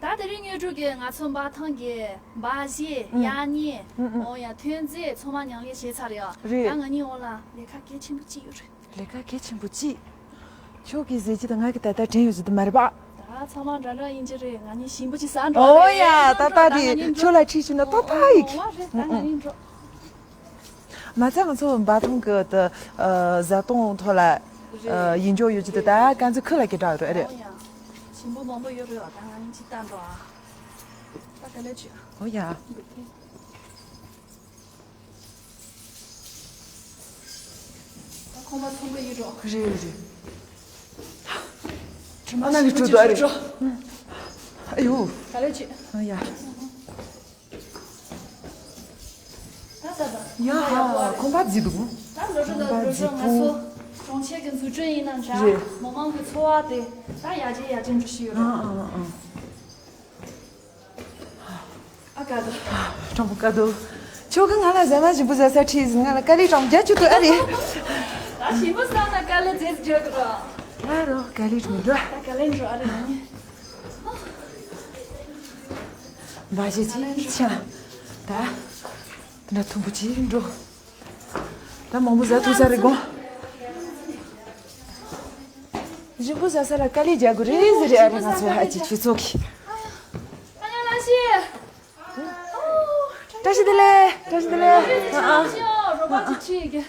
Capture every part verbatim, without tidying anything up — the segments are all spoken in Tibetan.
ད་དེ་རིང་དངོས་གྲུབ་ཀྱིས་ང་ཚོ་འབའ་ཐང་གི་འབའ་གཞས། ཨུ། དབྱངས་སྙན། ཨུ་ཨུ། འོ་ཡ། ཐོན་རྫས་ཚང་མ་ཉམས་ལེན་བྱས་ཚར་ཡོད། རེད། ད་ང་གཉིས་འོག་ལ་ལས་ཀ་གལ་ཆེན་པོ་གཅིག་ཡོད་རེད། ལས་ཀ་གལ་ཆེན་པོ་གཅིག་ཁྱོད་ཀྱིས་ཟེར་གྱི་དང་ང་གིས་ད་ལྟ་དྲན་ཡོད་ཀྱི་དུ་མ་རེད་པ། ད་ཚང་མ་འདྲ་འདྲ་ཡིན་གྱི་རེད། ང་གཉིས་ཞིམ་པོ་ཅིག་ཟ་འགྲོ། ཨོ་ཡ། རེད། ད་ད་ད་ང་དེ་གཉིས་འགྲོ། ཁྱོད་ལ་ཁྲིད་བྱུང་ན་ཏག་ཏག་ཡིན། ཨོ་རེད། ད་ང་གཉིས་འགྲོ། མ་ཚད་ང་ཚོ་འབའ་ཐང་གི་དུ་བཟའ་བཏུང་ཐོག་ལ་ཡིད་འཇོག་ཡོད་ཀྱི་དུ། ད་ག་ཚོད་ཁུ་ལ་གི་འདྲ་རེད། ཨོ་ཡ། ཞིམ་པོ་མང་པོ་ཡོད་རེད། ད་ང་གཉིས་ཅིག་ལྟ་འགྲོ་ཨ། ད་ག་ལེ་བྱོས། ཨོ་ཡ། ད་ཁོང་པ་ཚོང་པ་ཡིན་འགྲོ། རེད་རེད། ཁྲིམས་ཨ་ན་གི་ཁྲོད་དུ་ཨ་རེད། ཨ་ཡོ། ག་ལེ་བྱོས། ཨ་ཡ། ད་ད་ད། ཡ་ཧ། ཁོང་པ་བརྫིས་འདུག་ད་འགྲོ་འགྲོ་ད་འགྲོ་འགྲོ། ང་ཚོ་གྲོང་ཁྱེར་གྱི་འཛུགས་སྐྲུན་ཡིན་ན་འདྲ། རེད། མི་མང་གི་འཚོ་བ་དེ་ད་ཡར་རྒྱས་ཡར་རྒྱས་འགྲོ་བཞིན་ཡོད་རེད། ཨ་ཨ་ཨ། ཨ་དཀའ་འདུག་དྲང་པོ་དཀའ་འདུག་ཁྱོད་ཀྱིས་ང་ལ་ཟ་མ་ཞིམ་པོ་ཟ་ས་ཁྲིད་ཟིན། ང་ལ་དཀའ་ལས་དྲང་པོ་རྒྱག་བཅུག་ཐུབ་ཨ་རེད། ད་ཞིམ་པོ་ཟ་ན་དཀའ་ལས་རྫས་རྒྱག་གི་ར། ང་རོ་དཀའ་ལས་མི་འགྲོ། ད་དཀའ་ལས་འགྲོ་ཨ་རེད། ང་གཉིས། འབའ་གཞས་ཅིག་ཆ། ད། དེ་འདྲ་མཐུན་པོ་ཅིག་འགྲོ། ད་མང་པོ་ཟ་ཐུབ་ས་རེད་དགོངས། ཞིམ་པོ་ཟ་ས་ལ་དཀའ་ལས་རྒྱག་དགོས་རེད་ཟེར་རེད་ཨ་རེད། ང་ཚོ་ཧ་ཅི་ཆུ་ཚོགས་ཀྱི། ཨ་ཡ་ལ་ཤི། བཀྲ་ཤིས་བདེ་ལེགས། བཀྲ་ཤིས་བདེ་ལེགས། ཨ་ཨ། རོགས་པ་ཅིག་ཁྲིད་ཀྱི།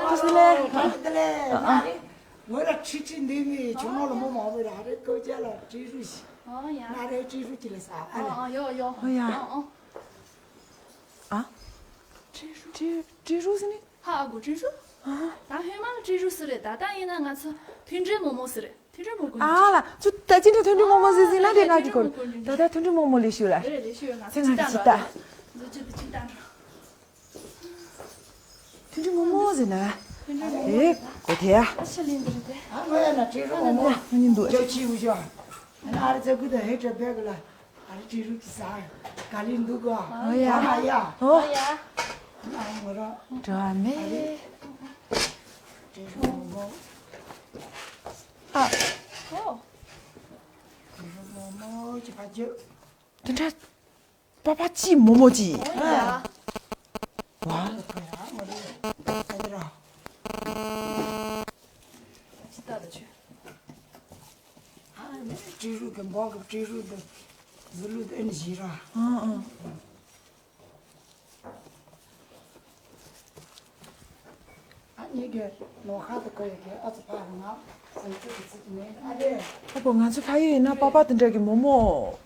བཀྲ་ཤིས་བདེ་ལེགས། ཨ་ཨ། ངོས་ལ་ཁྲིད་ཁྲིད་འདི་མི་ཆུང་ནོ་ལ་མོ་མང་པོ་ར་རེད། ཀོ་ཅ་ལ་ཀྲི་རུ་ཤི། ཨ་ཡ། ང་རེ་ཀྲི་རུ་ཅི་ལ་ས་ཨ་ལ། ཨ་ཡོ་ཡོ། ཨ་ཡ། ཨ་ཨ། ཨ། ཀྲི་རུ། ཀྲི་ཀྲི་རུ་ཟེར་ནི། ཧ་ཨ་གོ་ཀྲི་རུ། ཨ། ད་ཧོན་མ་ལ་ཀྲི་རུ་ཟེར་རེད། ད་ལྟ་ཡིན་ན་ང་ཚོ་མཐུན་སྒྲིལ་མོག་མོག་ཟེར་རེད། མཐུན་སྒྲིལ་མོག་མོག་ཨ་ལ་ཚུ་ད་ཅི་འདྲ་མཐུན་སྒྲིལ་མོག་མོག་ཟེར་ཟིན་ན་དེ་ང་གི་གོ་ད་ལྟ་མཐུན་སྒྲིལ་མོག་མོག་ལས་ཞུ་ལ། རེད་རེད་ཞུ་ཡོད། ང་ཚོ་ཚེ་ཅི་ད་ད་འགྲོ། ཚེ་ཅི་ད་ཅི་ད་འགྲོ། མཐུན་སྒྲིལ་མོག་མོག་ཟེར་ན། ཨེ་གོ་དེ་ཡ། ཨ་ཤ་ལིན་འདི་རེད་དེ། ཨ་ང་ཡ་ན་ཀྲི་རུ་མོག་མོག་ང་གཉིས་འདུག་ཅོ་ཆི་འུ་ཞོ། ཨ་ན་ཨ་རི་ཚ་གུ་ད་ཧེ་ཀྲ་བེ་ག་ལ། ཨ་རི་ཀྲི་རུ་ཀི་ས། ག་ལི་འདུག་ག་ཨོ་ཡ། ཨ་ཡ། ཨོ། ཨ་ཡ། ཨ་ང་ར། འགྲོ་བ་མེད། ཀྲི་རུ་མོག་མོག་ཨ། ཨོ། ཀྲི་རུ་མོག་མོག་ཅི་ཕ་ཅི། དེ་འདྲ། པ་པ་ཅི་མོག་མོག་ཅི། ཨོ་ཡ། ཝ། ཨ་ང་ར། ཨ་ང་ར། ཅི་ལྟ་ལ་ཆུ། ཨ་ནི་ཀྲི་རུ་གི་འབོག་གི་ཀྲི་རུ་དེ་ཟི་ལུ་དེ་ཨེ་ནི་བཞི་ར། ཨང་ཨང་། ཨ་ནི་གི་ནོ་ཁ་དེ་ཁོ་ཡི་གི་ཨ་ཙི་ཕ་རུ་ང་ཨ་ཙི་གི་ཙི་གི་མེད་ཨ་རེ། ཨ་ཕོ་ང་ཚོ་ཕ་ཡུལ་ཡིན་ན་པ་པ་དེ་འདྲ་གི་མོག་མོག་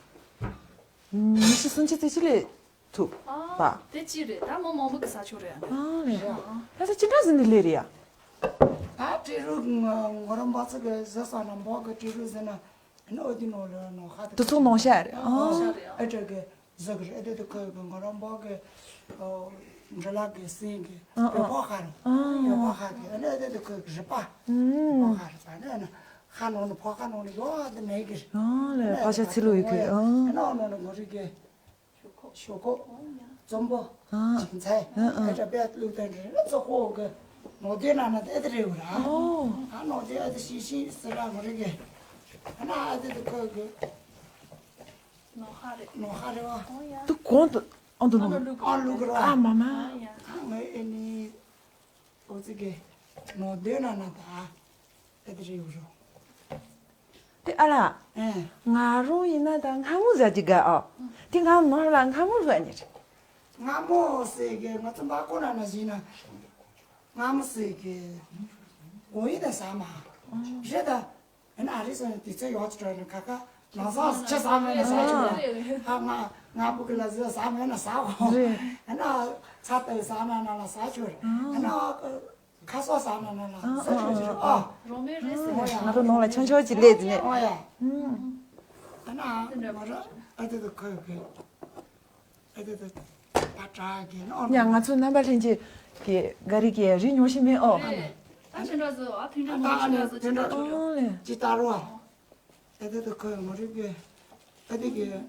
མི་ཤི་སུན་ཆི་ཙི་ཆི་ལས་ཐུབ་པ། ཨ་དེ་ཅི་རེད། ད་མོག་མོག་མོག་གི་ས་ཆུ་རེད། ཨ་རེད། ད་ས་ཅི་འདྲ་ཟིན་ནི་ལས་རེད་ཡ། ད་ཀྲི་རུ་ང་རང་པ་ཚོ་གི་ཟི་ས་ན་འབོག་གི་ཀྲི་རུ་ཟི་ན། ཨ་ནི་ཨོ་དི་ནོ་ལོ་ནོ་ཧ་དུ་ཚོགས་ནོ་ཤ་རེད། ཨ་ཨ་ཨ་ཨ་ཨ་ཨ་ཀྲི་གི་ཟི་གི་རེད། ཨ་དེ་དུ་ཁོ་གི་ང་རང་འབོག་གི་འདྲ་ལག་གི་སེང་གི་ཨ་ཨ་བོད་པ་ཧ་རེད། ཨ་བོད་པ་ཧ་གི་ཨ་ནི་ཨ་དེ་དུ་ཁོ་གི་རི་པ་ཨ་བོད་ཧ་རེད། ཨ་ནི་ཨ་ནི་ཧ་ནོ་ནི་ཕོ་ཁ་ནོ་ནི་ཡོ་ཨ་དེ་མེ་གི་རེད། ཨ་ལེ་ཕ་ཤ་ཚི་ལུ་ཡི་གི་ཨ་ཨ་ནི་ཨ་ནོ་ནི་ང་རི་གི་ཞོག་ཁོག་རྩོམ་པོ། ཨ། ཅིང་ཚའི། ཨ་ཨ། ཨ་ཅག་པད་ལུག་དང་འདྲ་ན་ཙོ་ཁོག་གི་ནོར་དེ་ན་ན་དེ་དེ་རེད་བ་ར། ཨོ། ཨ་ནོར་དེ་ཨ་དེ་ཤི་ཤི་ཟེར་ར་མ་རེད་གི། ཨ་ན་ཨ་དེ་དེ་ཁོ་གི་ནོར་ཧ་རེད། ནོར་ཧ་རེད་བ། ཨོ་ཡ། དུ་གོང་དུ་ཨ་དུ་ཨ་ནོ་ནོར། ལུག་ཨ་ལུག་ར། ཨ་མ་མ། ཨ་ཡ། ཨ་ངའི་ཨེ་ནི། ཨོ་ཙི་གི་ནོར་དེ་ན་ན་ད། ཨེ་དེ་རེད་བ་ར། དེ་ཨ་ལ། ཨེ། ང་རང་ཡིན་ན་ད་སྔ་མོ་ཟ་གི་དགའ་ཨ། དེ་ང་ནོར་ལ་སྔ་མོ་ཟ་ནི་རེད། སྔ་མོ་ཟེར་གི་ང་ཚོ་མ་གོ་ན་ན་ཟིན་ན། སྔ་མོ་ཟེར་གི། གོ་ཡིན་ན་ཟ་མ། རེད་ད། ཨ་ན་ཨ་རི་སོང་དུས་ཚོད་ཡོག་ཅིག་འགྲོ་ན་ཁ་ཁ་ནང་སང་ཆུ་ཟ་མེད་ན་ཟ་ཆོག་རེད། ཨ་ང་ང་བུ་གི་ལ་ཟི་ཟ་མེད་ན་ཟ་འོ། རེད། ཨ་ན་ཚ་ཏོག་ཟ་ན་ན་ལ་ཟ་ཆོག་རེད། ཨ་ན། ཁ་སོ་ཟ་ན་ན་ལ་ཨ་ཟ་ཆོག་ཨ་ཨ་ཨ། རོ་མེ་རེད་ཟེར། ཨོ་ཡ། ང་རང་ནང་ལ་ཆང་ཆོག་ཅིག་ལས་ཟིན་ནས། ཨོ་ཡ། ཨ་ན་ང་ར་ཨ་དེ་དུ་ཁོ་གི་ཨ་དེ་དུ་ད་དྲག་གི་ནོ། ཡ་ང་ཚོ་རྣམ་པ་ལྷན་རྒྱས་ཀྱི་ག་རེ་གི་རི་ཉོ་ཤི་མེད་ཨོ། རེད། ད་ཆེན་འདྲ་ཟོ་ཨ་ཐུན་འདྲ་མོ་ཆེན་འདྲ་ཟོ་ཅི་ད་ཆོག་ཡོད། ཅི་ད་རོ་ཨ། ཨ་དེ་དུ་ཁོ་ང་རི་གི་ཨ་དེ་གི།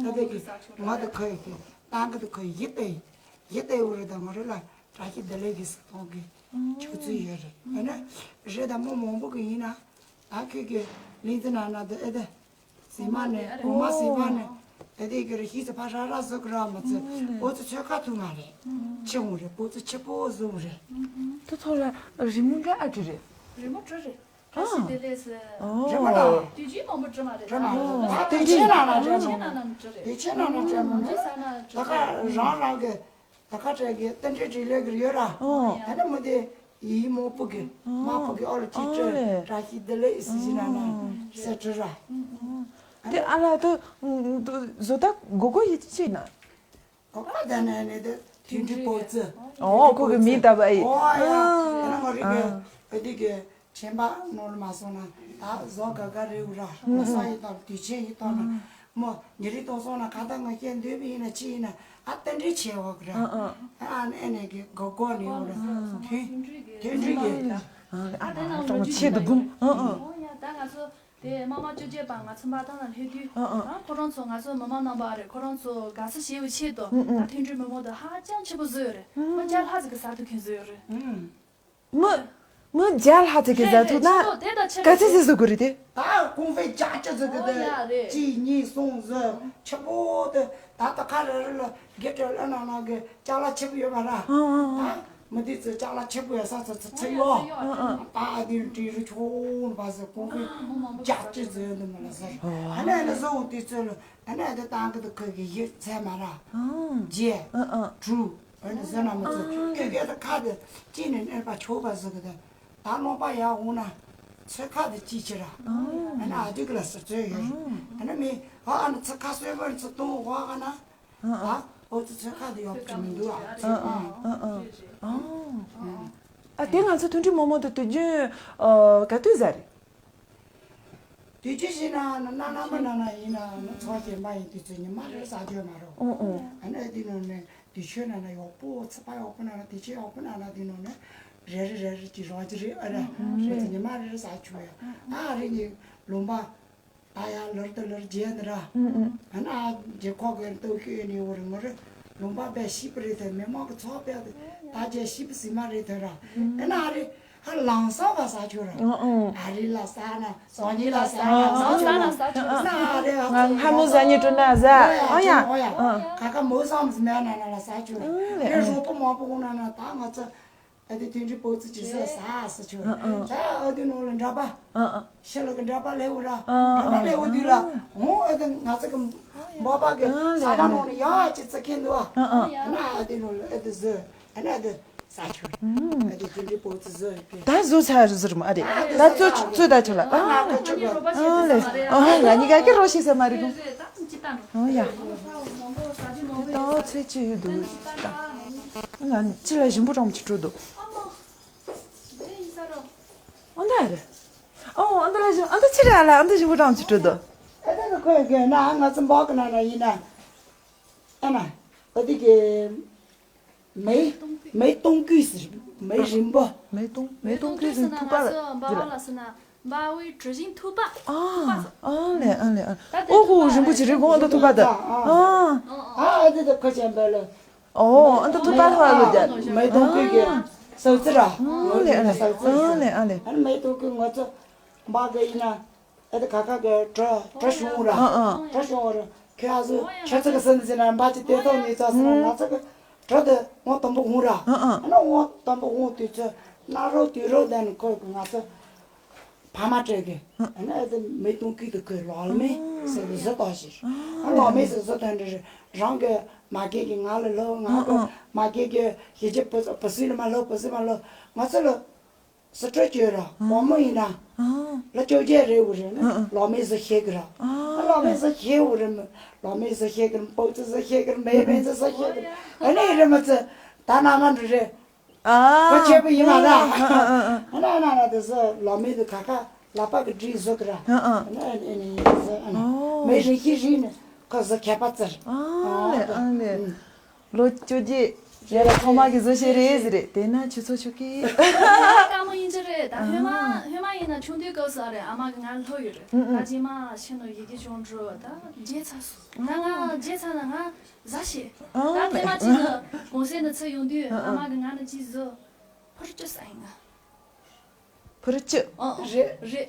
ད་དེ་གི་ང་དེ་ཁོའི་གི་ཏང་གི་དེ་ཁོའི་ཡིད་དེ་ཡིད་དེ་འུ་རེ་དང་ང་རེ་ལ་བཀྲ་ཤིས་བདེ་ལེགས་ཀྱི་གཟིགས་མཐོང་གི་ཆུ་ཚོད་ཡོད་རེད། ཨ་ནི་རེད་ད་མོ་མང་པོ་གི་ཡིན་ན་ད་ཁོས་གི་ལིང་ཙི་ན་ན་དེ་ཨེ་དེ་ ཟི་མ་ནས་གོང་མ་ཟི་མ་ནས་ཨ་དེ་གི་རེ་ཤི་ཚེ་ཕ་ར་ར་བཟོ་གི་ར་མ་ཚེ་ཨོ་ཚེ་ཚོད་ཁ་ཐུག་མ་རེད། ཆེ་འོང་རེད་ཨོ་ཚེ་ཆེ་པོ་བཟོ་འོང་རེད། དུ་ཚོ་ལ་རི་མོ་འདྲ་ཨ་བྲི་རེད། རི་མོ་བྲི་རེད། བཀྲ་ཤིས་བདེ་ལེགས་ཟེར། རི་མོ་ལ་དུས་རྒྱུན་མང་པོ་བྲི་མ་རེད། བྲི་མ་རེད་ད་དུས་ཆེན་ནང་ན་བྲི་མ་རེད། དུས་ཆེན་ནང་ན་བྲི་མ་རེད། ད་ག་རང་རང་གི་ད་ཁ་བྲལ་གི་རྟེན་འབྲེལ་འབྲེལ་ལས་ཀྱི་ཡོད་ར། ཨོ། ད་ནི་མི་དེ་ཡིན་མོ་པུ་གི་མ་པུ་གི་ཨོ་ལ་ཅི་ཨོ་ལེ། སྤྲོད་བཀྲ་ཤིས་བདེ་ལེགས་ཨི་སི་ཟི་ན་ན་ཨོ། སེ་བྲི་ར། དེ་ཨ་ལ་དུ་བཟོ་ལྟ་གོ་གོ་ཡི་ཅི་ན། གོ་གོ་ད་ནི་ནི་དེ་དུས་འགྲིག་པོ་ཙི། ཨོ་ཁོ་གི་མིང་བཏགས་པ་ཨི། ཨོ་ཡ། ཨ་ད་ནི་ང་རིག་གི་ཨ་དེ་གི་ཆེན་པ་ནོར་མ་སོང་ན་ད་བཟོ་དགའ་དགའ་རེད་འུ་ར་ལོ་ས་ཡི་དང་དུས་ཆེན་ཡི་དང་ན་མོ་ཉི་རིག་གཏོང་སོང་ན་ཁ་ད་ང་སྐྱེ་འདོད་པ་ཡིན་ན་ཅི་ཡིན་ན་ཨ་ཏན་རེ་ཆེ་བ་གི་ར་ཨ་ཨ་ནི་ཨ་ནི་གི་གོ་གོ་ནི་འུ་ར་དུས་དུས་འགྲིག་གི་ཨ་ད་ང་ཚོ་ཆེད་དུ་བུམ་ཨ་ཨ། ཨོ་ཡ་ད་ང་ཚོ་དེ་མ་མ་བཅོ་བརྒྱད་པ་ང་ཚོ་འབའ་ཐང་ལ་སླེབས་དུས་ཨ་ཨ། ཨ་ཁོ་རང་ཚོ་ང་ཚོ་མི་མང་རྣམ་པ་རེད་ཁོ་རང་ཚོ་དགའ་ས་བྱེད་པའི་ཆེད་དུ་ཨ་མཐུན་སྒྲིལ་མི་མོ་དུ་ཧ་ཅང་ཆེ་པོ་བཟོས་ཡོད་རེད་མི་བརྒྱ་ལྷག་ཙམ་གི་ས་དུ་ཁྱོན་བཟོས་ཡོད་རེད། མི། མི་བརྒྱ་ལྷག་ཙམ་གྱི་རེད་ཟ་རེད་ཐུབ་ན། ཆེ་ལོ་དེ་དང་ཆེ་ག་ཚད་ལོ་ཟིག་བཟོ་དགོས་རེད་དེ། ད་ཀུང་ཧྥེ་ཅག་ཅི་ཟིག་གི་ཨོ་ཡ་དེ་རེད། གཅིག་གཉིས་གསུམ་བཟོས་ཆེ་པོ་དེ་ད་ད་ཁ་རེ་རེ་ལ་དགེ་སྤྲོད་ལ་ནང་ནང་གི་ཅ་ལག་ཆེ་པོ་ཡོད་མ་ར། ཨང་ཨང་ཨང་། ད་མི་དེ་ཚོ་ཅ་ལག་ཆེ་པོ་ཡོད་ས་ཚོ་ཚོ་ཚོ་ཡོད། ཨང་ཨང་། ད་ཨ་དེ་འདྲི་རུ་ཆོག་ནི་བ་ཟེར་ཀུང་ཧྥེ་ཅག་ཅི་བཟོས་འདི་མི་ལ་ཟེར། ཨ་ནི་ཨ་ནི་བཟོ་འོང་དུས་ཚོད་ལ་ཨ་ནི་ཨ་དེ་ཏང་གི་དུ་ཁོས་གི་ཡིག་ཚད་མ་ར། ཨང་། རྗེས་ཨང་ཨང་། དྲུག་ཨ་ནི་ཟེར་ན་མི་ཚོ་ཨ་ཁྱོད་སྐད་དུ་ཁ་དེ་ཅི་ནས་གནོད་པ་ཆོག་པ་ཟེར་གི་དེ་ད་རྣམ་པ་ཡག་འོང་ན་ཚོད་ཁ་དེ་ཅི་ཕྱིར་ར། ཨ་ནི་ཨ་དུས་གི་ལ་ཟེར་ཚོད་ཡོད། ཨ་ནི་མི་ཨ་ཨ་ནི་ཚོད་ཁ་གསོད་པར་ཚོད་གཏོང་བ་ཨ་ན་ཨ་ཨོ་ཚོད་ཚོད་ཁ་དེ་ཡག་པོ་ཅིག་མི་འདུག་ཨ་ཚོད་ཨ་ཨ་ཨ་ཨ་ཨ་དེ་ང་ཚོ་མཐུན་སྒྲིལ་མོག་མོག་དེ་དུས་རྒྱུན་ག་དུས་ཟ་རེད། དུས་ཅི་ཞིག་ན་ན་ན་མ་ན་ན་ཡིན་ན་ནི་ཚོགས་ཀྱི་མ་ཡིན་དུས་ཚོད་ཉི་མ་རེ་ཟ་རྒྱུ་མ་རོ། ཨོ་ཨོ། ཨ་ནི་ཨ་དེ་ནང་ནས་དུས་ཆོས་ན་ན་ཡག་པོ་ཚི་པ་ཡག་པོ་ན་ན་དུས་ཆོས་ཡག་པོ་ན་ན་དེ་ནང་ནས་རེ་རེ་རེ་རེ་ཅིག་རོགས་ཀྱི་རེད་ཨ་ར་རེ་ཚོད་ཉི་མ་རེ་རེ་ཟ་ཆོག་ཡ་ཨ་རེ་ནི་ལུང་པ་ད་ཡ་ལར་དུ་ལར་རྗེས་འདི་ར་ཨ་ནི་ཨ་རྗེ་ཁོག་གི་ལྟོ་ཤོད་ནི་འོ་རེ་ངོ་རེ་ལུང་པ་པས་ཤི་པ་རེད་དེ་མི་མང་གི་ཚོགས་པས་དེ་ད་རྗེས་ཤི་པ་ཟི་མ་རེད་དེ་ར་ཨ་ནི་ཨ་རེ། ཧ་ལང་ས་བ་ས་ཆུ་ར། ཨོ་ཨོ། ཨ་རི་ལ་ས་ན་སང་ཉིན་ལ་ས་ན་ཨོ་ས་ཆུ་ཨོ་ར། ས་ན་ས་ཆུ་ར། ན་ཨ་རི་ཨ་ང་ཧ་མོ་ཟ་ཉི་ཏུ་ན་ཟ། ཨོ་ཡ། ཨོ་ཡ། ཨོ་ཡ། ཨོ། ཁ་ཁ་མོ་སམ་སི་མེ་ན་ན་ལ་ས་ཆུ་ར། ཨོ་ལེ། རེ་རོ་པོ་མ་པོ་ན་ན་ད་ང་ཚོ་ཨ་དེ་དུས་འདྲི་པོ་ཚི་ཅི་ས་ས་ས་ཆུ་ར། ཨོ་ཨོ། ད་ཨ་དེ་ནོ་ལ་འདྲ་པ། ཨོ་ཨོ། ཤེ་ལ་གི་འདྲ་པ་ལེ་བོ་ར། ཨོ་ཨོ། འདྲ་པ་ལེ་བོ་དུས་ལ་ཨོ་ཨ་དེ་ང་ཚོ་གི་འབོ་པ་གི་ཨོ་ལེ། ས་ན་ནོ་ནི་ཡ་ཅི་ཚི་ཁེ་འདུག་ཨ། ཨོ་ཨོ། ཨ་ན་ཨ་དེ་ནོ་ལ་ཨ་དེ་ཟོ་ཨ་ན་ཨ་དེ། ས་ཆུ། ཨ་དེ་དེ་འདྲའི་པོ་ཙི་བཟོ་ཡོད་པས། ད་བཟོ་ཚར་ཟེར་མ་ཨ་རེད། ད་བཟོ་བཟོ་ད་ཆོག་ལ་ཨ་ལེ། ཨ་ལེ། ཨ་ང་གཉིས་ཀ་ཀྱི་རོ་ཤི་ཟེར་མ་རེད་གོ། ཨོ་ཡ། ད་ཚེ་ཅི་ཡོད་འདུག་ད་ང་ཅི་ལ་ཞིམ་པོ་གྲོང་ཆུ་དྲུད་འདུག་ཨོ་ད་རེད། ཨོ་ཨ་ད་ལ་ཞིམ་ཨ་ད་ཅི་རེད་ཨ་ལ་ཨ་ད་ཞིམ་པོ་གྲོང་ཆུ་དྲུད་འདུག་ཨ་ད་ཁོས་གོས་ན་ང་ཚོ་འབག་གི་ན་ན་ཡིན་ན། ཨ་ན། ཨ་དེ་གི། མེ། མེ་ཏོང་ཀུ་ཟེར། མེ་རིམ་པ། མེ་ཏོང་མེ་ཏོང་ཀུ་ཟེར་ཐུག་པ་ལ་ཟེར་ལ། འབའ་བའི་གྲུ་བཞིན་ཐུག་པ། ཨ་ཨ་ལེ་ཨ་ལེ་ཨ། ཨོ་ཧོ་རིན་པོ་ཆེ་རི་གོང་ཨ་ད་ཐུག་པ་ད། ཨ་ཨ་དེ་ད་ཁ་ཆེན་པ་ལ། ཨོ་ཨ་ད་ཐུག་པ་ལ་ལ་ད། མེ་ཏོང་ཀུ་གི་ཟོ་ཙི་ར། ཨ་ལེ་ཨ་ལེ་ཟོ་ཙི་ཨ་ལེ་ཨ་ལེ། ཨ་ནི་མེ་ཏོང་ཀུ་ང་ཚོ་འབག་གི་ཡིན་ན། ཨེ་ད་ཁ་ཁ་གི་གྲོ་གྲོ་བྱུང་ར། ཨ་ཨ། གྲོ་བྱུང་ར། ཁྱོད་ཨ་ཟུ་ཁྱོད་ཚོ་གི་སེམས་ཟིན་ན་འབའ་ཅི་དེ་ཐོག་ནས་ཚོ་ཟིན་ན་ང་ཚོ་གི་གྲོ་དེ་ངོ་དང་པོ་འོང་ར། ཨ་ཨ། ཨ་ནི་ངོ་དང་པོ་འོང་དུས་ཚོད་གནའ་རོ་དུས་རོ་དེ་ནི་ཁོས་གི་ང་ཚོ་ཕ་མ་སྤྲད་གི། ཨ་ནི་ཨེ་ད་མེ་ཏོང་ཀུ་དེ་ཁོས་ལོག་མེད་ཟེར་གི་བཟོ་ལྟ་ཞིག་ཨ་ལོག་མེད་ཟེར་བཟོ་ལྟ་འདྲ་རང་གི་མ་སྐྱེས་གི་ང་ལ་ལོ་ང་གི་མ་སྐྱེས་གི་ཡི་ཅི་བུ་བུ་སུ་ལ་མ་ལོ་བུ་སུ་མ་ལོ་ང་ཚོ་ལོ། སི་ཁྲོན་བཅོས་ར་བུ་མོ་ཡིན་ན། ལ་བཅོ་བརྒྱད་རེ་བོ་རེ་ནི་ལོ་མའི་ཟི་ཤེས་གི་ར། ལོ་མའི་ཟི་ཤེས་བོ་རེ་མི་ལོ་མའི་ཟི་ཤེས་གི་ར་པོ་ཙི་ཟི་ཤེས་གི་ར་མེ་མེ་ཟི་ཟི་ཤེས་གི་ར་ཨ་ནི་རེ་མི་ཙི་ད་ན་མ་འདྲི་རེ། བུ་ཆེ་བོ་ཡིན་ན་ར། ཨ་ན་ན་ན་དེ་ཟི་ལོ་མའི་ཟི་ཁ་ཁ་ལ་པ་གི་འདྲི་ཟི་གི་ར། ཨ་ནི་ཨ་ནི་ཨ་ནི་ཟི་ཨ་ནི་མེ་རེ་ཤི་རི་ནི་ཁོ་ཟི་ཁྱད་པ་ཙིར། ཨ་ལེ་ཨ་ལེ། ལོ་བཅོ་བརྒྱད། རེད་ལ་ཐོག་མ་གི་བཟོ་ཤེས་རེད་ཟེར་རེད་དེ་ན་ཆུ་ཚོད་ཆུ་ཀི། དཀའ་མོ་ཡིན་གྱི་རེད་ད་ཧོན་མ་ཧོན་མ་ཡིན་ན་ཆུང་དུས་སྐབས་སུ་ཨ་རེད་ཨ་མ་གི་ང་ལྷོ་ཡོད་རེད་ད་རྗེས་མ་ཤི་ནོ་ཡི་གེ་སྦྱོང་འགྲོ་ད་བརྗེད་ཚར་སོང་ད་ང་བརྗེད་ཚར་ན་ང་ཟ་ཤེས་ད་ཐེངས་མ་གཅིག་ནི་གུང་སེང་ནི་ཚུར་ཡོང་དུས་ཨ་མ་གི་ང་ནི་གཅིག་བཟོ་ཕུར་ཅི་ཟ་ཡིན་ང་། ཕུར་ཅི། ཨ་རེད་རེད།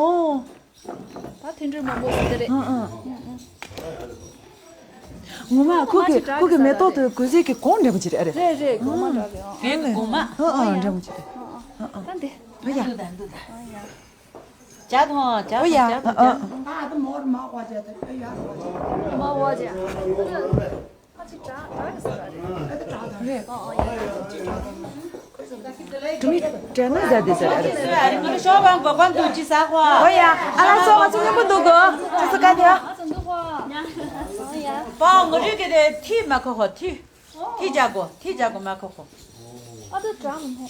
ཨོ། ད་མཐུན་སྒྲིལ་མང་པོ་ཟེར་དེ་རེད། ཨང་ཨང་། ངོ་མ་ཁོ་གི་ཁོ་གི་མེ་ཏོག་དེ་གོས་ཟས་ཀྱི་གོང་འདྲ་པོ་ཅིག་རེད། རེད་རེད། གོང་མ་འདྲ་རེད། ཨང་། གོས་གོང་མ། ཨང་ཨང་། འདྲ་པོ་ཅིག་རེད། ཨང་ཨང་། ད་འདི། ཨོ་ཡ། ཇ་དང་ཇ་དང་ཇ་དང་ཇ། ཨོ་ཡ། ཨང་ཨང་། རེད། དྲི་མི་དྲན་ན་ཟ་དེ་ཟ་རེད། ཨ་རེ་ང་ལ་ཤོག་བང་གོ་གོན་དུ་ཅི་ཟ་ཁོ། ཨོ་ཡ། ཨ་ལ་སོ་ང་ཚོ་མཉམ་པོ་འདུག་གོ། ཅི་ཟ་ག་དེ། པ་ང་རུས་ཀྱི་དེ་ཐི་མ་ཁོ་ཁོ་ཐི། ཐི་ཇ་གོ་ཐི་ཇ་གོ་མ་ཁོ་ཁོ། ཨ་ད་དྲ་མི་ཧོ།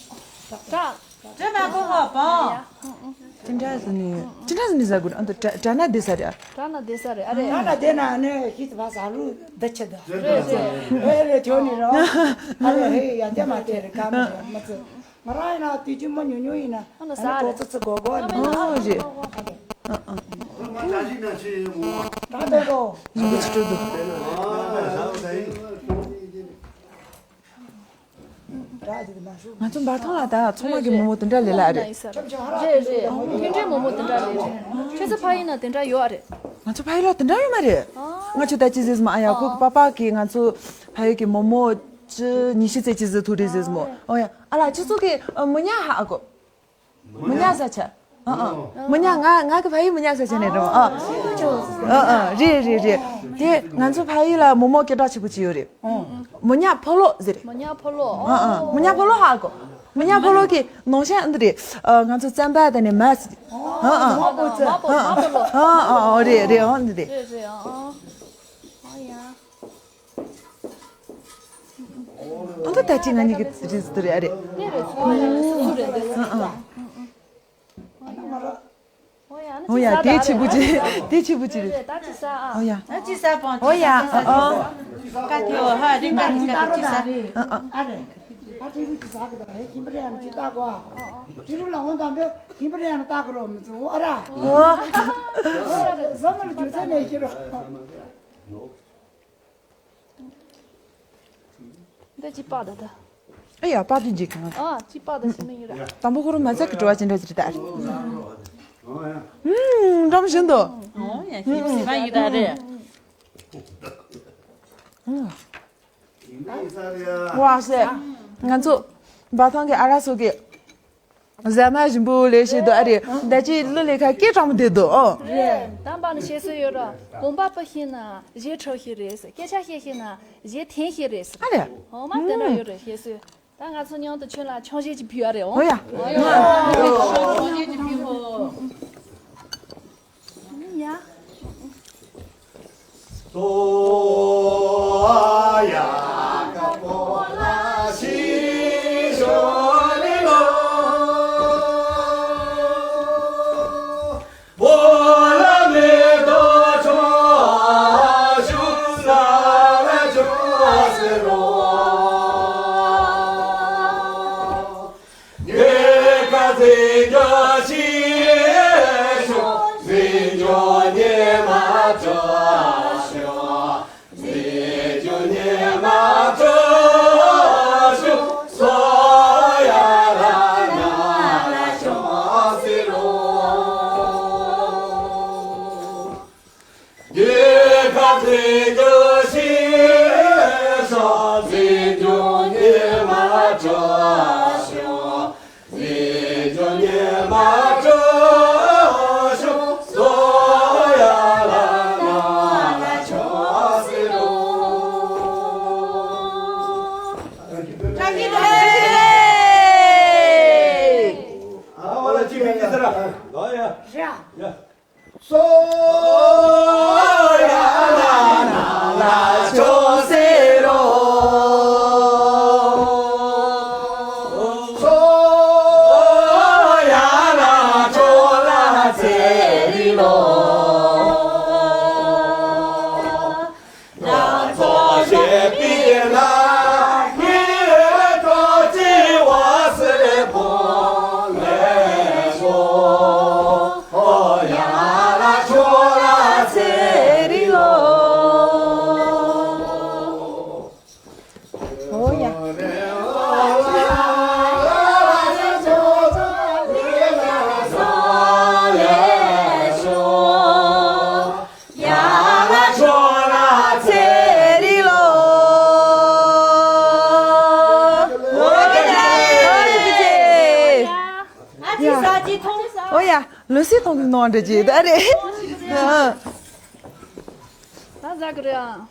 དྲ། དྲ་མ་ཁོ་ཁོ་པ། ཅི་འདྲ་ཟེར་ནི་ཅི་འདྲ་ཟེར་ནི་ཟ་དགོས། ཨ་ད་དྲ་དྲ་ན་དེ་ཟ་རེད། དྲ་ན་དེ་ཟ་རེད། ཨ་རེ། དྲ་ན་དེ་ན་ནི་ཤི་ཚ་བ་ཟ་རུ་འདི་ཆེ་ད། རེད་རེད། ཨེ་རེད་ཁྱོད་ནི་རོ། ཨ་རེ་ཧེ་ཡ་དེ་མ་དེ་རེད་ག་མ་རེད་མ་ཚོ། ང་རང་ཡིན་ན་དུས་རྒྱུན་མ་ཉུང་ཉུང་ཡིན་ན་ཨ་ནི་ཟ་རེད། ཏོག་ཙི་ཙི་གོ་གོ་ནི། ཨོ་རེད། ཨ་ཨ། ད་དེ་རོ། ཡིན་གྱི་ཚུལ་འགྲོ་འདུག་ང་ཚོ་འབར་ཐང་ལ་ད་ཚང་མ་གི་མོ་མོ་དེ་འདྲ་ལས་ལ་རེད། རེད་རེད། མཐུན་སྒྲིལ་མོ་མོ་དེ་འདྲ་ལས་རེད། ཁྱེད་ཚོ་ཕ་ཡུལ་ན་དེ་འདྲ་ཡོད་ཨ་རེད། ང་ཚོ་ཕ་ཡུལ་ལ་དེ་འདྲ་ཡོད་མ་རེད། ང་ཚོ་ད་ཅི་ཟེར་མ་ཨ་ཡ་ཁོ་གི་པ་པ་གི་ང་ཚོ་ཕ་ཡུལ་གི་མོ་མོ་ཅི་ཉི་ཤུ་ཙེ་ཅི་ཟེར་ཐུ་རེ་ཟེར་མོ། ཨོ་ཡ་ཨ་ལ་ཁྱེད་ཚོ་གི་མོ་ཉ་ཧ་ཨ་གོ། མོ་ཉ་ས་ཆ། ཨ་ཨ། མོ་ཉ་ང་ང་གི་ཕ་ཡུལ་མོ་ཉ་ས་ཆ་ནས་རེད། ཨ་ཨ་རེད་རེད་རེད། དེ་ང་ཚོ་ཕ་ཡུལ་ལ་མོ་མོ་སྐད་གྲགས་ཆེ་པོ་ཅིག་ཡོད་རེད། མོ་ཉ་ཕོ་ལོ་ཟེར་རེད། མོ་ཉ་ཕོ་ལོ། ཨ་ཨ། མོ་ཉ་ཕོ་ལོ་ཧ་གོ། མོ་ཉ་ཕོ་ལོ་གི་ནང་ཤན་འདི་རེད། ང་ཚོ་བཙན་པ་དེ་ནས་མ་ཟེར། ཨ་ཨ། མ་ཕོ་ལོ། ཨ་ཨ་རེད་རེད། ཨ་འདི་རེད། རེད་རེད། ཨ་ཨ། ཨ་ད་ད་ཅི་ང་གཉིས་ཀྱི་རིས་སུ་རེད་ཨ་རེད། དེ་རེད་ཚོ་སོ་སོ་རེད་འདུག་ཨ་ཨ། ཨོ་ཡ་དེ་ཆེ་པོ་ཅི་དེ་ཆེ་པོ་ཅི་རེད། ད་ཅི་ཟ་ཨ། ཨོ་ཡ། ཨ་ཅི་ཟ་པོ་ཨོ་ཡ་ཨ་ཨ། ཀ་ཐེ་ཨོ་ཧ་རིང་ག་རིང་ག་ཅི་ཟ། ཨ་ཨ། ཨ་རེད། ཨ་ཏི་རུ་ཅི་ཟ་གི་ད་རེད་ཁྱིམ་པ་རེ་ཡང་ཅི་ལྟ་གོ་ཨ། ཏི་རུ་ལ་འོང་དང་པོ་ཁྱིམ་པ་རེ་ཡང་ལྟ་གི་རོགས་མི་ཚུ་ཨོ་ར། ཨོ། ཟ་མ་ལ་རྒྱུ་ཚད་ནས་ཤི་རོགས། འདི་ཅི་པགས་ད་ད། ཨེ་ཡ་པགས་དེ་འཇིག་གང་། ཨ་ཅི་པགས་ད་ཤི་ནི་ཡོད་ར། དང་པོ་ཁོ་རང་མ་ཚད་ཀྱི་བྲོ་བ་ཅན་འདྲ་ཅིག་ད། ཨུམ་འགྲམ་བཞིན་དུ། ཨོ་ཡ་ཤི་མི་ཤི་མ་ཡི་ད་རེད། ཨུམ། ཝ་སེ། ང་ཚོ་འབའ་ཐང་གི་ཨ་ར་སོ་གི་ཟ་མ་ཞིམ་པོ་ལས་བྱེད་དོ་ཨ་རེད། ད་ཅི་ལུ་ལས་ཁ་སྐད་གྲགས་མོ་བསྡད་དོ་ཨོ། རེད། དམ་པ་ནི་བཤད་སྲོལ་ཡོད་ར། གོམ་པ་སྤུ་ཤེས་ན་གཞས་འཁྲབ་ཤེས་རེད། སྐད་ཆ་བཤད་ཤེས་ན་གཞས་འཐེན་ཤེས་རེད། ཨ་རེད། ཧོ་མ་དེ་འདྲ་ཡོད་རེད་བཤད་སྲོལ། ད་ང་ཚོ་མཉམ་དུ་ཁྱོད་ལ་ཆོག་ཤེས་ཅིག་ཕུལ་བ་རེད་ཨོ། ཨོ་ཡ། ཆོག་ཤེས་ཅིག་ཕུལ་ཨོ། ཡ། ཨོ་ཡ། ལོ་སི་ཐོང་གི་ནང་འདྲ་ཅིག་ད་རེད། ད་ཟ་གི་རེད་ཨ།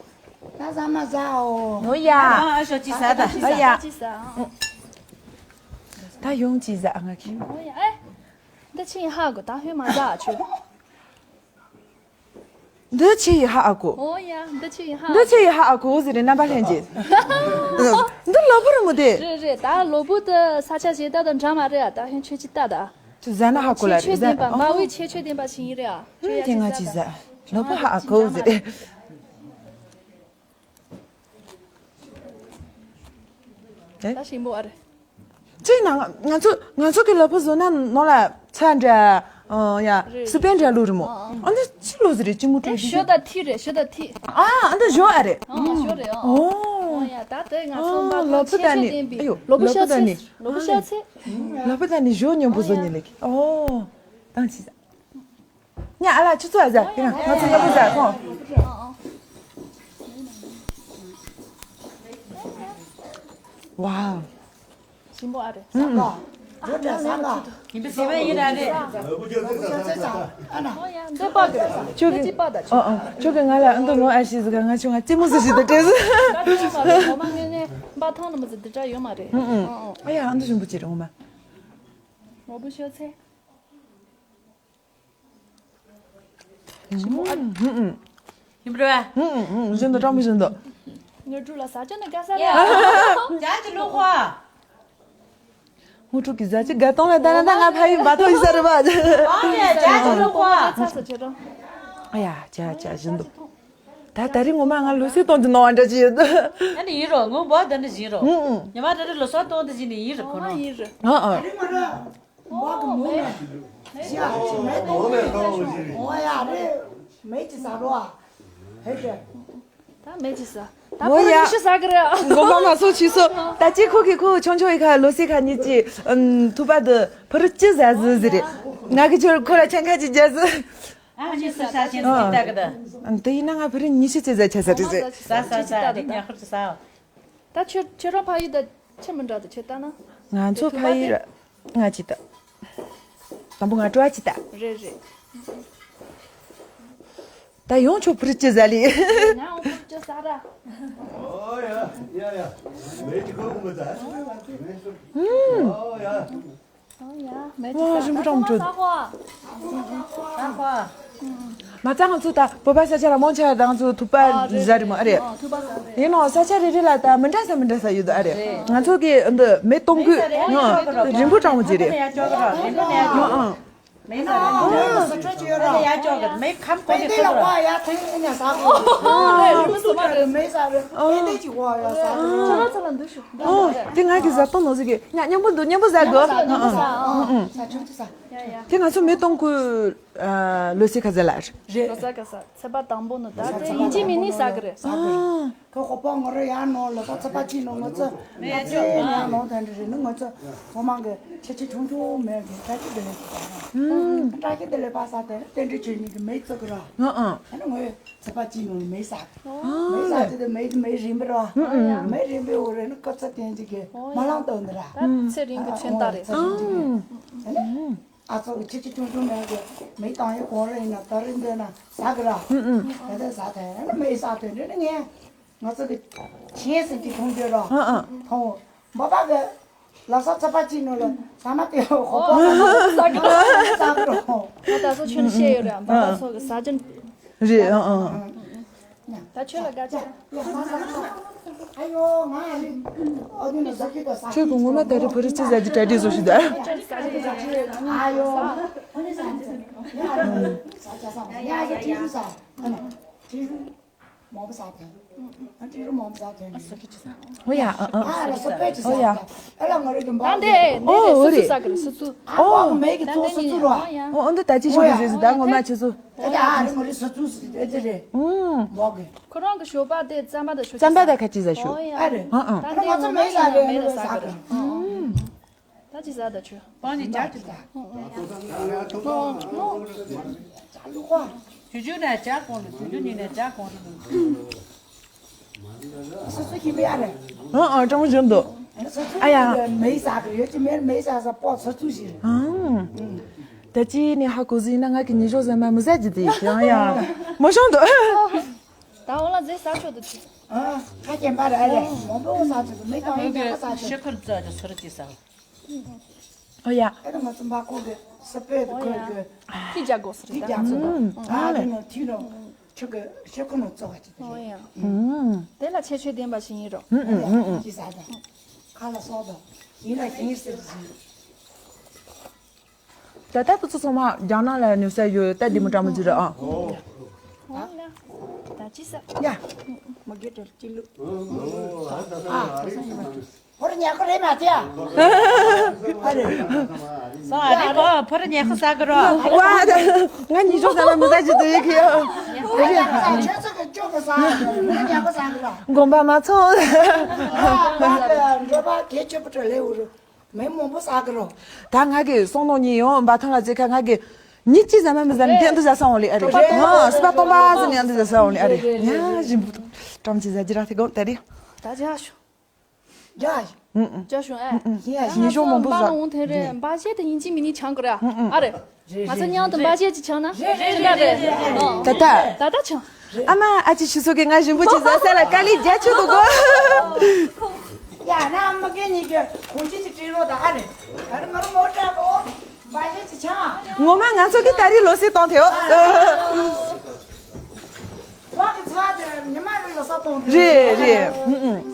ད་ཟ་མ་ཟ་ཨོ། ཨོ་ཡ། ཨ་ཤོ་ཅི་ཟ་ད། ཨོ་ཡ། ཅི་ཟ་ཨ། ད་ཡོང་ཅི་ཟ་ཨ་ང་གི། ཨོ་ཡ་ཨེ། འདི་ཕྱི་ཡི་ཧ་གོ་ད་ཧོན་མ་ཟ་ཨ་ཆུ། འདི་ཕྱི་ཡི་ཧ་ཨ་གོ། ཨོ་ཡ་འདི་ཕྱི་ཡི་ཧ། འདི་ཕྱི་ཡི་ཧ་ཨ་གོ་ཟེར་རེད་རྣམ་པ་ལྷན་རྒྱས། འདི་ལ་ཕུ་རི་མོ་དེ། རེད་རེད་ད་ལོ་བུ་དུ་ས་ཆ་ཞེ་ད་དང་འདྲ་མ་རེད་ཨ་ད་ཧོན་ཆོས་ཅི་ལྟ་ད། ཁྱོད་ཟ་ན་ཧ་གོ་ལ་ཆོས་ཆོས་ལྡན་པ་མ་འོས་ཆེ་ཆོས་ལྡན་པ་ཞིག་ཡིན་རེད་ཨ། ཁྱོད་ཡ་དེ་ང་ཅི་ཟ། ལོ་བུ་ཧ་ཨ་གོ་ཟེར་རེད། ད་ཞིམ་པོ་ཨ་རེད། ཅིག་ན་ང་ཚོ་ང་ཚོ་གི་ལ་ཕུ་བཟོ་ན་ནོ་ལ་ཚ་འདྲ་ཡ་རེད། སི་པན་འདྲ་ལུ་རི་མོ། ཨ་འདི་ཅི་ལོ་ཟི་རེད་ཅི་མོ་ཨེ་ཀྲུ་ཞོ་དང་ཐི་རེད་ཞོ་དང་ཐི། ཨ་ཨ་འདི་ཞོ་ཨ་རེད། ཨ་ཞོ་རེད་ཨ། ཨོ། ཨོ་ཡ་ད་དེ་ང་ཚོ་ཨ་འབའ་ལ་ཕུ་ད་ནི་ཨ་ཡོ་ལོ་བུ་ཤ་ཚེ་ལོ་བུ་ཤ་ཚེ། ལ་ཕུ་ད་ནི་ཞོ་ཉོན་པོ་བཟོ་ཉེ་ལེགས། ཨོ། ཏང་ཆི་ཟ། ཉ་ཨ་ལ་ཆུ་ཚོད་ཨ་ཟ་ཡིན་ན་ང་ཚོ་ལ་ཕུ་ཟ་ཁོང་། ཝའོ། ཞིམ་པོ་ཨ་རེད། ཨུམ་ཨུམ། ཡིན་པ་ཟེར་བ་ཡིན་ར་རེད། འདི་པགས་ཀྱི་རེད། ཁྱོད་ཀྱི་འདི་པགས་ཀྱི་རེད། ཨོ་ཨོ་ཁྱོད་ཀྱི་ང་ལ་ཨ་འདི་ངོ་ཨ་ཤི་ཟི་ག་ང་ཆུ་ང་ཙི་མོ་ཟི་ཞི་ད་བྲེས་ཟི། ད་དེ་ཡོད་མ་རེད་ངོ་མ་ངོས་ནས་འབའ་ཐང་ནི་མོ་ཟི་འདི་འདྲ་ཡོད་མ་རེད། ཨུམ་ཨུམ། ཨོ་ཨོ། ཨ་ཡ་ཨ་འདི་ཞིམ་པོ་ཅི་རེད་ངོ་མ། ངོ་བོ་ཤོག་ཚེ། ཞིམ་པོ་ཨ། ཨུམ་ཨུམ། ཡིན་པ་རེད་བ། ཨུམ་ཨུམ་ཨུམ་བཞིན་དུ་སྤྲང་པོ་བཞིན་དུ། དངོས་གྲུབ་ལ་ཟ་ཅི་ནི་དགའ་ས་རེད། ཡ། ཅག་ཅི་ལོ་ཁོ། དངོས་གྲུབ་ཀྱི་ཟ་ཅི་དགའ་སྟོང་ལ་ད་ན་ད་ང་ཕ་ཡུལ་འབའ་ཐོག་ཡིན་ས་རེད་པ། ཨ་ཡ་ཅག་ཅི་ལོ་ཁོ། ཚ་ཚ་ཆེ་རོ། ཨ་ཡ་ཅག་ཅག་བཞིན་དུ། ད་ད་རིང་ངོ་མ་ང་ལོ་སི་གཏོང་དུ་ནོར་བ་འདྲ་ཅི་ཡོད། ཨ་ནི་ཡིན་རོ་ངོ་འབོ་ད་ནི་བཞིན་རོ། ཨུ་ཨུ། ཉི་མ་ད་རེ་ལོ་སོ་གཏོང་དུ་བཞིན་ནི་ཡིན་རེད་ཁོ་ནོ། ཡིན་རེད། ཨ་ཨ། ད་རིང་ང་ར། འབག་གི་མོ་ནས། ཞི་ཨ་ཅི་མེད་དོ། འོ་ཡ་རེད། མེད་ཅི་ཟ་རོ་ཨ། ཧེ་ཀྱེ། ད་མེད་ཅི་ཟ། ད་འོ་ཕོ་ཡ། ཉི་ཤུ་ཟ་གི་རེད། མགོ་མ་མ་སོ་ཆི་སོ། ད་ཅི་ཁོ་གི་ཁོ་ཆུང་ཆུང་ཡི་ཁ་ལོ་སི་ཁ་ཉི་ཅི། ཨམ། ཐུག་པ་དུ་ཕོ་རུ་ཅི་ཟ་ཟི་ཟི་རེད། ང་གི་ཆོར་ཁོ་ལ་ཆན་ཁ་ཅི་རྒྱ་ཟི། ཨ་ཉི་ཤུ་ཟ་ཆེན་ཟི་ད་གི་ད། ཨམ། དེ་ཡིན་ན་ང་ཕོ་རུ་ཉི་ཤུ་ཅི་ཟ་ཆ་ཟ་རེད་ཟི། ཟ་ཟ་ཟ་རེད་ཉ་ཁུར་ཅི་ཟ། ད་ཁྱོད་ཁྱོད་རང་ཕ་ཡུལ་དང་ཁྱད་མི་འདྲ་དུ་ཁྱོད་ལྟ་ན། ང་ཚོ་ཕ་ཡུལ་ང་ཅི་ལྟ། དང་པོ་ང་སྤྲོ་བ་ཅི་ལྟ། རེད་རེད། ད་ཡོང་ཆོག་ཕུར་ཅི་ཟ་ལི། ང་ཡོང་ཕུར་ཅི་ཟ་ར། ཨོ་ཡ་ཡ་ཡ། མེད་ཅི་ཁོ་མི་ད། ཨུམ། ཨོ་ཡ། ཨོ་ཡ་མེད་ཅི་ཟ། ཨོ་རིན་པོ་ཀྲང་མི་ཁྲོད། ཟ་ཁོ། ཟ་ཁོ། མ་རྩ་ང་ཚོ་ད་བོད་པ་ས་ཆ་ལ་མང་ཆེ་བ་ང་ཚོ་ཐུག་པ་ཨ་རེད་ཟ་རེད་མོ་ཨ་རེད། ཨ་ཐུག་པ་ཟ་རེད། ཡིན་ནའང་ས་ཆ་རེ་རེ་ལ་ད་མི་འདྲ་ས་མི་འདྲ་ས་ཡོད་ཨ་རེད། རེད། ང་ཚོ་གི་འདི་མེ་གཏོང་དགོས། མེ་ཟ་རེད། ཨ་ཡ་ཅོག་གི་རེད། རིན་པོ་ཀྲང་མོ་ཅི་རེད། ཨ་ཡ་ཅོག་གི་རེད། རིན་པོ་ནས་ཡ་ཅོག་གི་རེད། ཨ་ཨ། མེ་ཟ་རེད། ཨ་ཡ་ཅོག་གི་རེད། མེ་ཁམ་གོ་གི་ཚོད་རེད། ཡ་ཐེངས་ཡིན་ཡ་ཟ་གི་རེད། རིན་པོ་ཟ་མ་རེད། མེ་ཟ་རེད། ཨ་ཨ། དེ་ཅི་བ་ཡ་ཟ་གི་རེད། ཁྱོད་རང་ཚོ་ལ་འདུག་ཤོག་ཨོ། དེ་ང་གི་ཟ་སྟངས་ནོར་ཟིག་གི་ང་མཉམ་པོ་འདུག་མཉམ་པོ་ཟ་དགོས། ཨ་ཨ། ཨ་ཨ། ཟ་ཆུང་ཆུང་ཟ། ཡ་ཡ། དེ་ང་ཚོ་མེ་གཏོང་དགོས། ཨ། ལོ་སི་ཁ་ཟེར་ལ། རེད། ལོ་སི་ཁ་ཟེར། ཚེས་པ་དང་པོ་ནི་ད་དེ་ཡིན་གཅིག་མིན་གཉིས་ཟ་གི་རེད། ཨ། ཁོ་ཁོ་པ་ང་ར་ཡར་ནང་ལོ་ད་ཚེས་པ་གཅིག་ནང་ང་ཚོ་ང་ཚོ་ཡར་ནང་དེ་འདྲ་རེད་ནི་ང་ཚོ་ཚང་མ་གི་ཁྱི་ཁྱི་ཆུང་ཆུང་མེད་གི་བཀྲ་ཤིས་བདེ་ལེགས་ཟེར་གི་ར། བཀྲ་ཤིས་བདེ་ལེགས་པ་ཟེར་དེ་རྟེན་འབྲེལ་བྱེད་ནི་གི་མེ་བཙུགས་གི་ར། ཨ་ནི་ངོས་ཚེས་པ་གཅིག་ནང་མེ་ཟ་གི། མེ་ཟ་དེ་དེ་མེ་དེ་མེ་རིམ་པ་ར། མེ་རིམ་པའི་འོག་རེ་ནི་སྐུ་ཚེ་བརྟན་གཅིག་གི་མ་ལང་དོན་འདི་ར། ད་ཚེ་རིང་གི་མཚོན་རྟགས་རེད། ཨ་ཚོ་གི་ཁྱི་ཁྱི་ཆུང་ཆུང་མེད་གི་མེ་བཏང་ཡོད་གོང་རེ་ཡིན་ན་ད་རེ་འདོད་ན་ཟ་གི་ར། ཨ་ད་ཟ་ཐལ་ཡང་ན་མེ་ཟ་ཐལ་འདྲ་ནི་ངས་ང་ཚོ་གི་ཆེན་སེམས་ཀྱི་མཐོང་རྒྱུ་ར། ཨ་ཨ། མཐོང་འབའ་པ་གི་ལ་ས་ཚ་པ་གཅིག་ནང་ལ་ཟ་མ་དེ་ཧོ་ཧོ་ཧོ་ཧོ་ཟ་གི་ར། ཟ་གི་ར། ད་ད་ཚོ་ཁྱོད་ནི་བཤད་ཡོད་ར་འབའ་པ་ཚོ་གི་ཟ་རྒྱུ། རེད། ཨ་ཨ། ད་ཁྱོད་ལ་དགའ་ཆེ། ཁྱོད་ཀྱི་ངོ་མ་ད་རེས་བུ་རི་ཅི་ཟ་རྒྱུ་གྲ་སྒྲིག་བཟོ་ཞིག་ད། ཨོ་ཡ། ཨ་ཨ། ཨོ་ཡ། ཨ་ཨ། ཨ་ལ་སོ་པེ་ཅི་ཟ། ཨ་ལ་ང་རེ་གི་འབའ། ད་འདི་འདི་ཨོ་རེད་སུ་ཚུ་ཟ་གི་རེད་སུ་ཚུ། ཨོ་མེ་གི་ཚོ་སུ་ཚུ་རོ། ཨོ་འདི་ད་ཅི་ཞུ་གི་ཟེར་ཟེར་ད་ངོ་མ་ཆུ་ཚུ། ད་ཨ་རེ་ང་རེ་སུ་ཚུ་ཟེར་དེ་རེད། ཨུམ། འབའ་གི། ཁོ་རང་གི་ཞོགས་པ་དེ་རྩམ་པ་དང་ཤོག་རྩམ་པ་དང་ཁ་ཅི་ཟ་ཞུ། ཨ་རེད། ཨ་ཨ། ད་འདི་ངོ་མ་ཡིན་ན་མེ་ལ་ཟ་གི་རེད། ཨུམ། ད་ཅི་ཟ་ད་ཆུ། པང་ནི་ཇ་ཅི་ཟ། ཇུ་ཇུ་ནས་ཇ་གོང་ནི་ཇུ་ཇུ་ནི་ནས་ཇ་གོང་ནི། སོ་སོ་ཞིག་མེད་ཡ་རེད། ཨ་ཨ་ཀྲང་བཞིན་དུ། སོ་སོ་ཨ་ཡ། མེ་ཟ་གི་ཡོད་ཅི་མེད་མེ་ཟ་ཟ་པོ་སོ་སོ་ཞིག་རེད། ཨང་། ད་ཅི་ནི་ཧ་གོ་ཟིན་ན་ང་གི་ཉི་ཤོག་ཟ་མ་མི་ཟ་ཅི་དེ་ཡང་ཡང་མ་བྱུང་འདུག་ད་འོ་ལ་ཟེ་ཟ་ཆོག་ཏུ་ཆུ། ཨ་ཁ་སྐྱེན་པ་རེད་རེད་མང་པོ་ཟ་ཆོག་ཏུ་མེ་གཏོང་ཡིན་ཀྱང་ཁ་ཟ་ཆོག་ཏུ། ཤི་ཁུར་ཙོ་ཅི་སུ་རི་ཅི་ཟ། ཨོ་ཡ། ཨེ་ད་ང་ཚོ་འབའ་ཁོ་གི་སི་པེ་དེ་ཁོ་གི་ཁྱི་རྒྱག་དགོས་སི་རེད་ད། ཁྱི་རྒྱག་ཚོད་ད། ཨ་དེ་ནང་ཐིག་ནང་ཆུ་གི་ཤེ་ཁོ་ནང་བཙོ་བ་ཅི་དེ་ཨོ་རེད། ཡ། དེ་ལ་ཁྱད་ཆོས་ལྡན་པ་ཞིག་ཡིན་རོ། ཨོ་ཡ་ཅི་ཟ་ད། ཁ་ལ་སོགས་ད། ཡིན་ལ་ཡིན་ཟེར་ཟིན། ད་ལྟ་བུ་ཚོ་ཚང་མ་རྒྱ་ནག་ལ་ནུས་ས་ཡོད་ད་འདི་མོ་འདྲ་མོ་ཅི་རེད་ཨ། ཨོ་ལ། ད་ཅི་ཟ། ཡ། མ་གེ་དྲེལ་ཅི་ལུ། ཨ། ཕོར་ཉལ་ཁོ་རེད་མ་ཚེ་ཨ། ཨ་རེད། སོང་ཨ་རེད་པོ་ཕོར་ཉལ་ཁོ་ཟ་གི་རོ། ཝ་ད། ང་ཉི་ཤོག་ཟ་ལ་མི་ཟ་ཅི་དུ་ཡི་ཁི་ཨ། ཁྱོད་ཚོ་གི་ཅོག་གི་ཟ་ཕོར་ཉལ་ཁོ་ཟ་གི་རོ། དགོངས་པ་མ་ཚོམས། འགྲོ་པ་གལ་ཆེ་པོ་དྲ་ལེ་འུ་རུ་མེ་མང་པོ་ཟ་གི་རོ། ད་ང་གི་སོང་ནོ་ཉི་ཡོང་འབའ་ཐང་ལ་ཙེ་ཁ་ང་གི་ཉི་ཅི་ཟ་མ་མི་ཟ་ནི་དེ་འདུ་ཟ་ས་འོང་ལེ་ཨ་རེད། ཨ་སི་པ་སྟོང་པ་ཟ་ནི་ཨ་འདུ་ཟ་ས་འོང་ལེ་ཨ་རེད། ཉ་ཞིམ་པོ་ཀྲམ་ཅི་ཟ་ཅི་ར་ཐི་གོ་ད་རེད། ད་ཅི་ཧ་ཤོ། ཇ། ཨུ་ཨུ། ཇ་ཤོ་ཨེ། ཨུ་ཨུ། ད་ང་ཉི་ཤོ་ཚོ་མང་པོ་འབའ་ཟ། ལ་འོང་ཐེ་རེ་འབའ་ཞེ་དེ་ཡིན་གཅིག་མིན་གཉིས་ཆང་གི་ར། ཨུ་ཨུ། ཨ་རེ། ང་ཚོ་མཉམ་དུ་འབའ་ཞེ་གཅིག་ཆང་ན། རེད་རེད་རེད་རེད། ད་ད། ད་ད་ཆང་། ཨ་མ་ཨ་ཅེ་ཆུ་ཚོད་ཀྱི་ང་ཞིམ་པོ་ཅིག་ཟ་ས་ལ་དཀའ་ལས་རྒྱ་ཆེ་འདུག་གོ། ཡ་ན་ཨ་མ་སྐད་གཉིས་ཀྱི་གོང་ཆེ་ཅིག་སྤྲད་རོགས་ད་ཨ་རེ། ཨ་རེ་ང་རང་མོ་སྤྲད་གོ། འབའ་ཞེ་གཅིག་ཆང་། ངོ་མ་ང་ཚོ་གི་ད་རེས་ལོ་སི་གཏོང་ཐེའོ། བ་གི་ཚ་དེ་ཉི་མ་རེ་ལོ་ས་ རེད་རེད། ཨུ་ཨུ།